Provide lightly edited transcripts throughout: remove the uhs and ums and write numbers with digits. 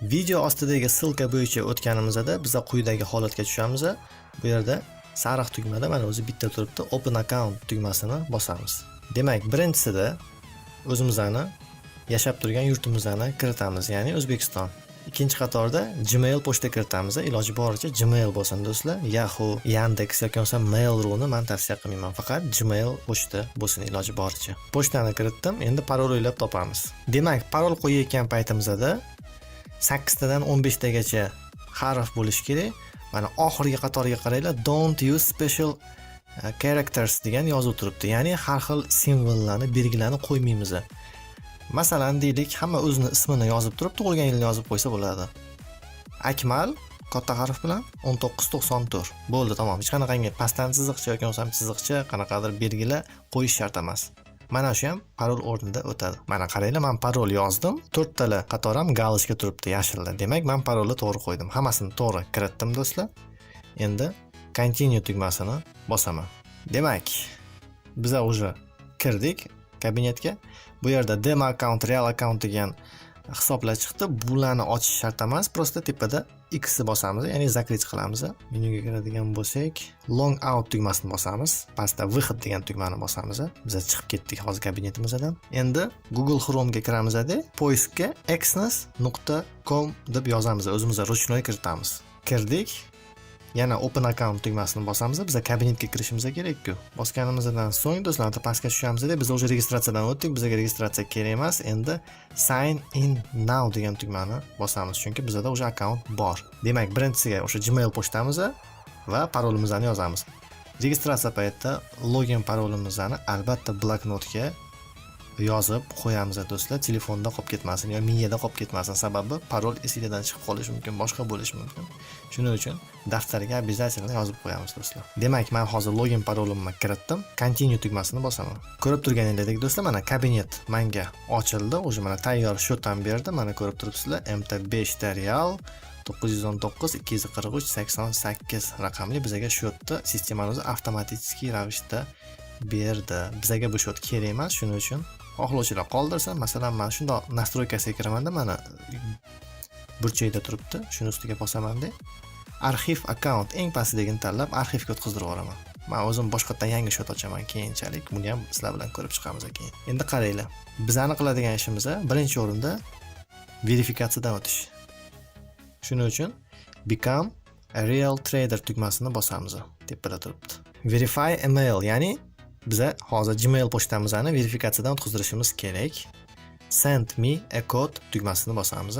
Video ostidagi ссылка bo'yicha o'tganimizda biza quyidagi holatga tushamiz. Bu yerda sariq tugmada mana o'zi bitta turibdi, Open Account tugmasini bosamiz. Demak, birinchisida o'zimizni yashab turgan yurtimizni kiritamiz, ya'ni O'zbekiston. Ikkinchi qatorda Gmail pochta kiritamiz. Iloji boricha Gmail bo'lsin, do'stlar. Yahoo, Yandex yoki bo'lmasa Mail.ru'ni man tavsiya qilmayman. Faqat Gmail pochta bo'lsin iloji boricha. Pochtani kiritdim, endi parol o'ylab topamiz. Demak, parol qo'yayotgan paytimizda 8 tadan 15 tagacha harf bo'lishi kerak. Mana oxirgi qatoriga qaranglar, "Don't use special characters" degan yozuv turibdi. Ya'ni har xil simvollarni, belgilarni qo'ymaymiz. Masalan, deylik, hamma o'zini ismini yozib turib, tug'ilgan yilini yozib qo'ysa bo'ladi. Akmal katta harf bilan 1994. Bo'ldi, tamom. Hech qanaqangi pastdan chiziqcha yoki bo'lmasam chiziqcha, qanaqadir belgilar qo'yish shart emas. Mana shu ham parol o'rnida o'tadi. Mana qaranglar, men parol yozdim. To'rttala qator ham галочка turibdi yashilda. Demak, men parolni to'g'ri qo'ydim. Hammasini to'g'ri kiritdim, do'stlar. Endi Continue tugmasini bosaman. Demak, biza уже kirdik kabinetga. Bu yerda demo akkaunt, real akkaunt degan hisoblar chiqdi. Bularni ochish shart emas, просто tepada X ni bosamiz, ya'ni закрыть qilamiz. Menyuga kiradigan bo'lsak, Log out tugmasini bosamiz. Pastda Выход degan tugmani bosamiz. Biz chiqib ketdik hozir kabinetimizdan. Endi Google Chromega kiramizda, поиск ga exness.com deb yozamiz, o'zimiz ручной kiritamiz. Kirdik. Yana Open Account tugmasini bosamiz. Biza kabinetga kirishimiz kerak-ku. Bosganimizdan so'ng, do'stlar, pastga tushamiz. Biz уже registratsiyadan o'tdik, bizga registratsiya kerak emas. Endi Sign in now degan tugmani bosamiz, chunki bizada уже akkaunt bor. Demak, birinchisiga o'sha Gmail pochtamiz va parolimizni yozamiz. Registratsiya paytida login parolimizni albatta bloknotga yozib qo'yamiz, do'stlar, telefonda qolib ketmasin yo miyada qolib ketmasin. Sababi parol esinglardan chiqib qolishi mumkin, boshqa bo'lishi mumkin. Shuning uchun daftarga обязательно yozib qo'yamiz, do'stlar. Demak, man hozir login parolimni kiritdim, Continue tugmasini bosaman. Ko'rib turganingizdek, do'stlar, mana kabinet manga ochildi уже. Mana tayyor счет ham berdi. Mana ko'rib turibsizlar, MT5 ta real 919 243 88 raqamli bizaga счет ni sistemani o'zi avtomatik ravishda berdi. Bizaga bu счет kerak emas, shuning uchun xohlovchilar qoldirsin. Masalan, man shundoq настройка siga kiramanda, mana burchakda turibdi, shuni ustiga bosamanda, arxiv akkaunt eng pastidagini tanlab, arxivga o'tkazdirib yuboraman. Man o'zim boshqatdan yangi счет ochaman keyinchalik, buni ham sizlar bilan ko'rib chiqamiz keyin. Endi qaranglar, bizani qiladigan ishimiz birinchi o'rinda verifikatsiyadan o'tish. Shuning uchun Become a real trader tugmasini bosamiz, tepada turibdi. Verify email, ya'ni biza hozir Gmail pochtamizni verifikatsiyadan o'tkazdirishimiz kerak. Send me a code tugmasini bosamiz.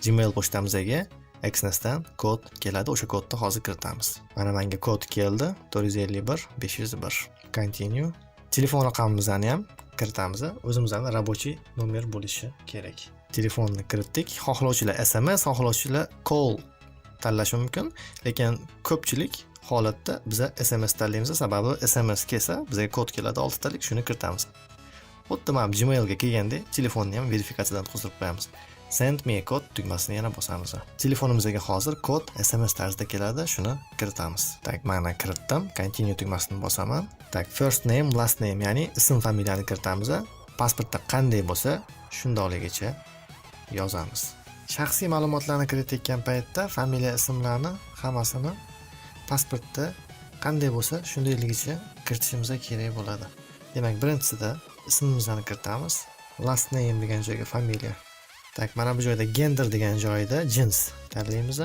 Gmail pochtamizga Exnessdan kod keladi, o'sha kodni hozir kiritamiz. Mana menga kod keldi: 451 501. Continue. Telefon raqamimizni ham kiritamiz, o'zimizni рабочий nomer bo'lishi kerak. Telefonni kiritdik. Xohlovchilar SMS, xohlovchilar call tanlashi mumkin, lekin ko'pchilik holatda biza SMS tanlaymiz, sababi SMS kelsa, bizga kod keladi oltitalik, shuni kiritamiz. Xuddi mana Gmailga kelgandek, telefonni ham verifikatsiyadan o'tkazib qo'yamiz. Send me a code tugmasini yana bosamiz. Telefonimizga hozir kod SMS tarzida keladi, shuni kiritamiz. Так, mana kiritdim, Continue tugmasini bosaman. Так, first name, last name, ya'ni ism, familiyani kiritamiz. Pasportda qanday bo'lsa, shundoqligicha yozamiz. Shaxsiy ma'lumotlarni kiritayotgan paytda familiya, ismlarni hammasini pasportda qanday bo'lsa, shundayligicha kiritishimiz kerak bo'ladi. Demak, birinchisida ismimizni kiritamiz. Last name degan joyga familiya. Так, mana bu joyda gender degan joyda jins tanlaymiz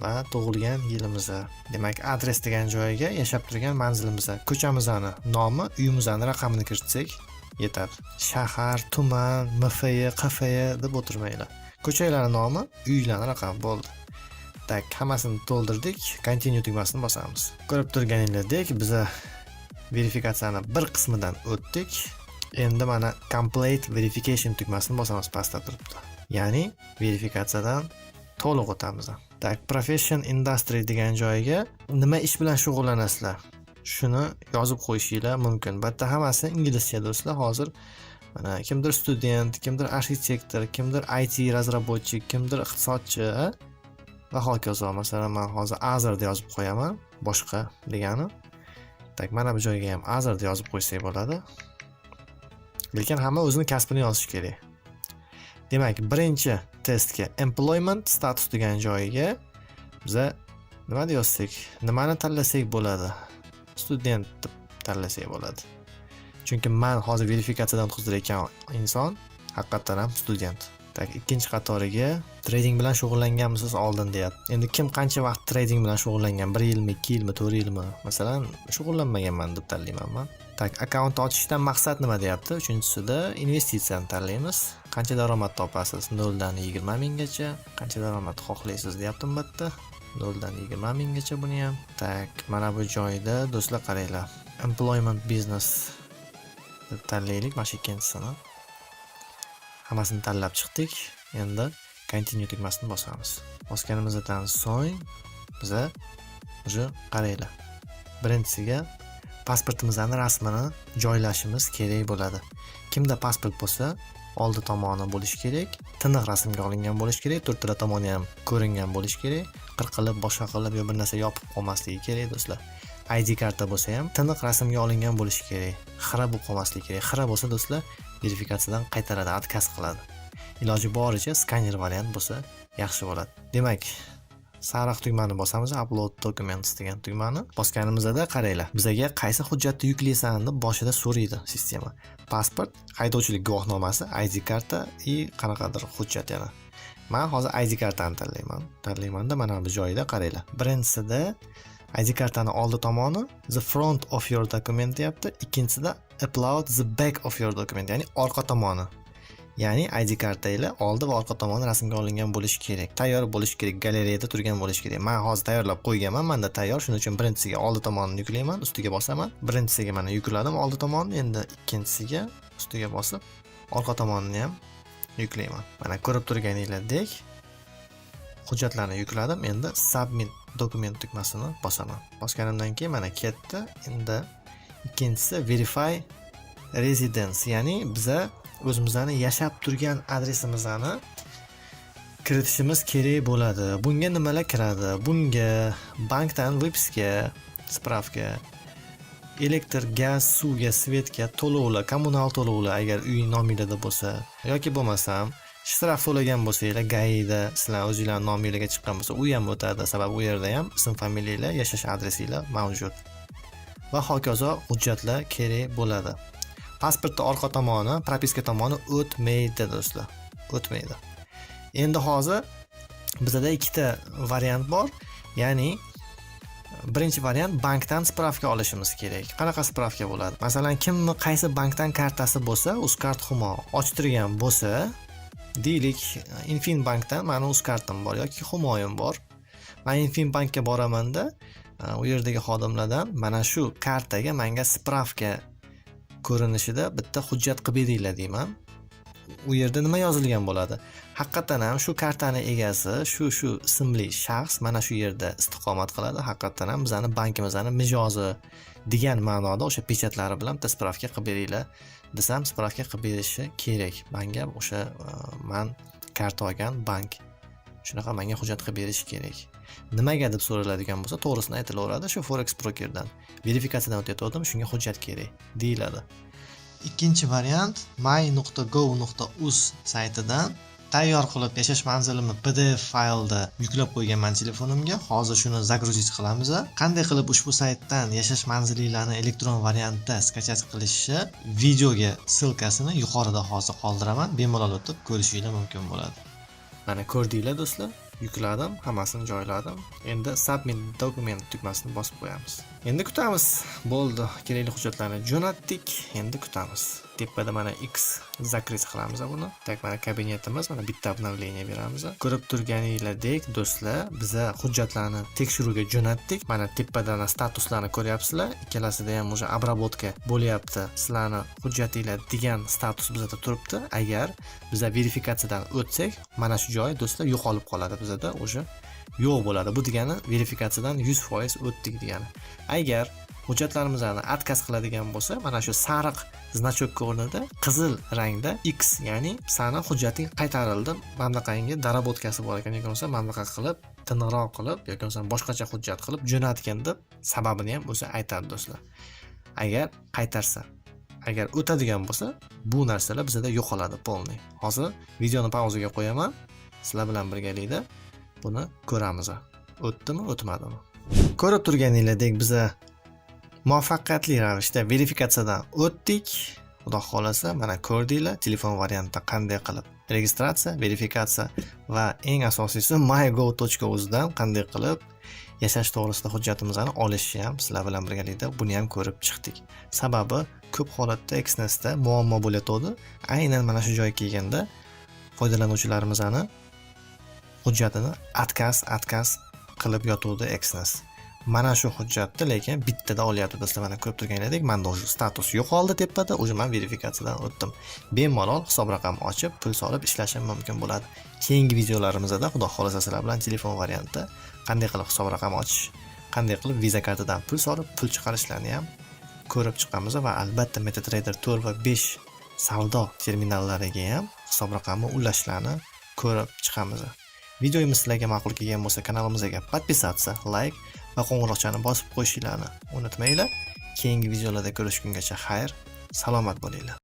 va tug'ilgan yilimiz. Demak, adres degan joyga yashab turgan manzilimiz, ko'chamizni nomi, uyimizni raqamini kiritsak yetadi. Shahar, tuman, MFY, QFY deb o'tirmanglar. Ko'chalarni nomi, uylarni raqami, bo'ldi. Так, hammasini to'ldirdik, Continue tugmasini bosamiz. Ko'rib turganingizdek, biza verifikatsiyani bir qismidan o'tdik. Endi mana Complete verification tugmasini bosamiz, pastda turibdi. Ya'ni verifikatsiyadan to'liq o'tamiz. Так, profession, industry degan joyga nima ish bilan shug'ullanasizlar? Shuni yozib qo'yishinglar mumkin. Bu yerda hammasi inglizcha, do'stlar. Hozir mana kimdir student, kimdir arxitektor, kimdir IT разработчик, kimdir iqtisodchi va hokazo. Masalan, man hozir other deb yozib qo'yaman, boshqa degani. Так, mana bu joyga ham other deb yozib qo'ysak bo'ladi. Lekin hamma o'zini kasbini yozishi kerak. Demak, birinchi Testga employment status degan joyiga biza nima yozsak, nimani tanlasak bo'ladi? Student deb tanlasak bo'ladi, chunki man hozir verifikatsiyadan o'tkazdirayotgan inson haqiqatdan ham student. Так, ikkinchi qatoriga trading bilan shug'ullanganmisiz oldin deyapti. Endi kim qancha vaqt trading bilan shug'ullangan, 1 yilmi, 2 yilmi, 4 yilmi, masalan, shug'ullanmaganman deb tanlayman man. Так, akkaunt ochishdan maqsad nima deyapti. Uchinchisida investitsiyani tanlaymiz. Qancha daromad topasiz? 0 dan 20 minggacha. Qancha daromad xohlaysiz deyapti bu yerda, 0 dan 20 minggacha buni ham. Так, mana bu joyda, do'stlar, qaranglar, employment business deb tanlaylik mana shu ikkinchisini. Hammasini tanlab chiqdik, endi continue tugmasini bosamiz. Bosganimizdan so'ng biza уже, qaranglar, birinchisiga pasportimizni rasmini joylashimiz kerak bo'ladi. Kimda pasport bo'lsa, oldi tomoni bo'lishi kerak, tiniq rasmga olingan bo'lishi kerak, to'rttala tomoni ham ko'ringan bo'lishi kerak, qirqilib, boshqa qilib yo bir narsa yopib qolmasligi kerak, do'stlar. ID karta bo'lsa ham tiniq rasmga olingan bo'lishi kerak, xira bo'lib qolmasligi kerak. Xira bo'lsa, do'stlar, verifikatsiyadan qaytaradi, отказ qiladi. Iloji boricha skaner variant bo'lsa yaxshi bo'ladi. Demak, sariq tugmani bosamiz, upload documents degan tugmani bosganimizda, qaranglar, bizaga qaysi hujjatni yuklaysan deb boshida so'raydi sistema. Pasport, haydovchilik guvohnomasi, ID karta и qanaqadir hujjat yana. Man hozir ID kartani tanlayman. Tanlaymanda, mana bu joyida, qaranglar, birinchisida ID kartani oldi tomoni, the front of your document deyapti, ikkinchisida upload the back of your document, ya'ni orqa tomoni. Ya'ni ID karta ila oldi va orqa tomoni rasmga olingan bo'lishi kerak, tayyor bo'lishi kerak, galereyada turgan bo'lishi kerak. Man hozir tayyorlab qo'yganman, manda tayyor. Shuning uchun birinchisiga oldi tomonini yuklayman, ustiga bosaman. Birinchisiga mana yukladim oldi tomonini, endi ikkinchisiga ustiga bosib orqa tomonini ham yuklayman. Mana, ko'rib turganinglardek, hujjatlarni yukladim. Endi submit document tugmasini bosaman. Bosganimdan keyin mana ketdi. Endi ikkinchisi verify residence, ya'ni biza o'zimizni yashab turgan adresimizni kiritishimiz kerak bo'ladi. Bunga nimalar kiradi? Bunga bankdan выписка, справка, elektr, gaz, suvga, свет ga to'lovlar, kommunal to'lovlar, agar uy nominglarda bo'lsa yoki bo'lmasam shtraf to'lagan bo'lsanglar ГАИ da, sizlar o'zinglarni nominglarga chiqqan bo'lsa, u ham o'tadi, sababi u yerda ham ism, familiyanglar, yashash adresinglar mavjud va hokazo hujjatlar kerak bo'ladi. Pasportni orqa tomoni, propiska tomoni o'tmaydi, do'stlar, o'tmaydi. Endi hozir bizada ikkita variant bor, ya'ni birinchi variant bankdan справка olishimiz kerak. Qanaqa справка bo'ladi? Masalan, kimni qaysi bankdan kartasi bo'lsa, Uzcard, Humo ochtirgan bo'lsa, deylik, Infin bankdan mani Uzcard'im bor yoki Humoyim bor. Man Infin bankka boramanda, u yerdagi xodimlardan mana shu kartaga manga справка ko'rinishida bitta hujjat qilib beringlar deyman. U yerda nima yozilgan bo'ladi? Haqiqatdan ham shu kartani egasi shu shu ismli shaxs mana shu yerda istiqomat qiladi, haqiqatdan ham bizani bankimizni mijozi degan ma'noda o'sha pechatlari bilan bitta справка qilib beringlar desam, справка qilib berishi kerak manga o'sha man karta olgan bank shunaqa manga hujjat qilib berishi kerak. Nimaga deb so'raladigan bo'lsa, to'g'risini aytilaveradi: shu forex brokerdan verifikatsiyadan o'tayotgandim, shunga hujjat kerak deyiladi. Ikkinchi variant my.gov.uz saytidan tayyor qilib yashash manzilimni PDF faylda yuklab qo'yganman telefonimga. Hozir shuni загрузить qilamiz. Qanday qilib ushbu saytdan yashash manzilinglarni elektron variantda скачать qilishni videoga ссылка sini yuqorida hozir qoldiraman, bemalol o'tib ko'rishinglar mumkin bo'ladi. Mana, ko'rdinglar, do'stlar, yukladim, hammasini joyladim. Endi submit document tugmasini bosib qo'yamiz. Endi kutamiz. Bo'ldi, kerakli hujjatlarni jo'natdik, endi kutamiz. Tepada mana x, закрыть qilamiz buni. Так, mana kabinetimiz, mana bitta обновление beramiz. Ko'rib turganinglardek, do'stlar, biza hujjatlarni tekshiruvga jo'natdik. Mana tepada statuslarni ko'ryapsizlar, ikkalasida ham уже обработка bo'lyapti sizlarni hujjatinglar degan status bizada turibdi. Agar biza verifikatsiyadan o'tsak, mana shu joy, do'stlar, yo'qolib qoladi, bizada уже yo'q bo'ladi. Bu degani verifikatsiyadan 100% o'tdik degani. Agar hujjatlarimizni отказ qiladigan bo'lsa, mana shu sariq значок o'rnida qizil rangda x, ya'ni sani hujjating qaytarildi, mana bunaqangi доработка si bor ekan yoki bo'lmasa mana bunaqa qilib, tiniqroq qilib yoki bo'lmasa boshqacha hujjat qilib jo'natgin deb sababini ham o'zi aytadi, do'stlar, agar qaytarsa. Agar o'tadigan bo'lsa, bu narsalar bizada yo'qoladi полный. Hozir videoni pauzaga qo'yaman. Sizlar bilan birgalikda buni ko'ramiz, o'tdimi, o'tmadimi. Ko'rib turganinglardek, biza muvaffaqiyatli ravishda verifikatsiyadan o'tdik, xudo xohlasa. Mana, ko'rdinglar, telefon variantida qanday qilib registratsiya, verifikatsiya va eng asosiysi mygov.uzdan qanday qilib yashash to'g'risida hujjatimizni olishni ham sizlar bilan birgalikda buni ham ko'rib chiqdik. Sababi ko'p holatda Exnessda muammo bo'layotgandi. Aynan mana shu joyga kelganda foydalanuvchilarimizni hujjatini отказ qilib yotuvdi Exness. Mana shu hujjatni lekin bittada olyapti, do'stlar. Mana, ko'rib turganingizdek, manda уже status yo'qoldi tepada, уже man verifikatsiyadan o'tdim. Bemalol hisob raqam ochib, pul solib ishlashim mumkin bo'ladi. Keyingi videolarimizda, xudo xohlasa, sizlar bilan telefon variantida qanday qilib hisob raqam ochish, qanday qilib Visa kartadan pul solib, pul chiqarishlarni ham ko'rib chiqamiz va albatta MetaTrader 4 va 5 savdo terminallariga ham hisob raqamni ulashlarni ko'rib chiqamiz. Videomiz sizlarga ma'qul kelgan bo'lsa, kanalimizga подписаться, layk va qo'ng'iroqchani bosib qo'yishinglarni unutmanglar. Keyingi videolarda ko'rishgungacha xayr, salomat bo'linglar.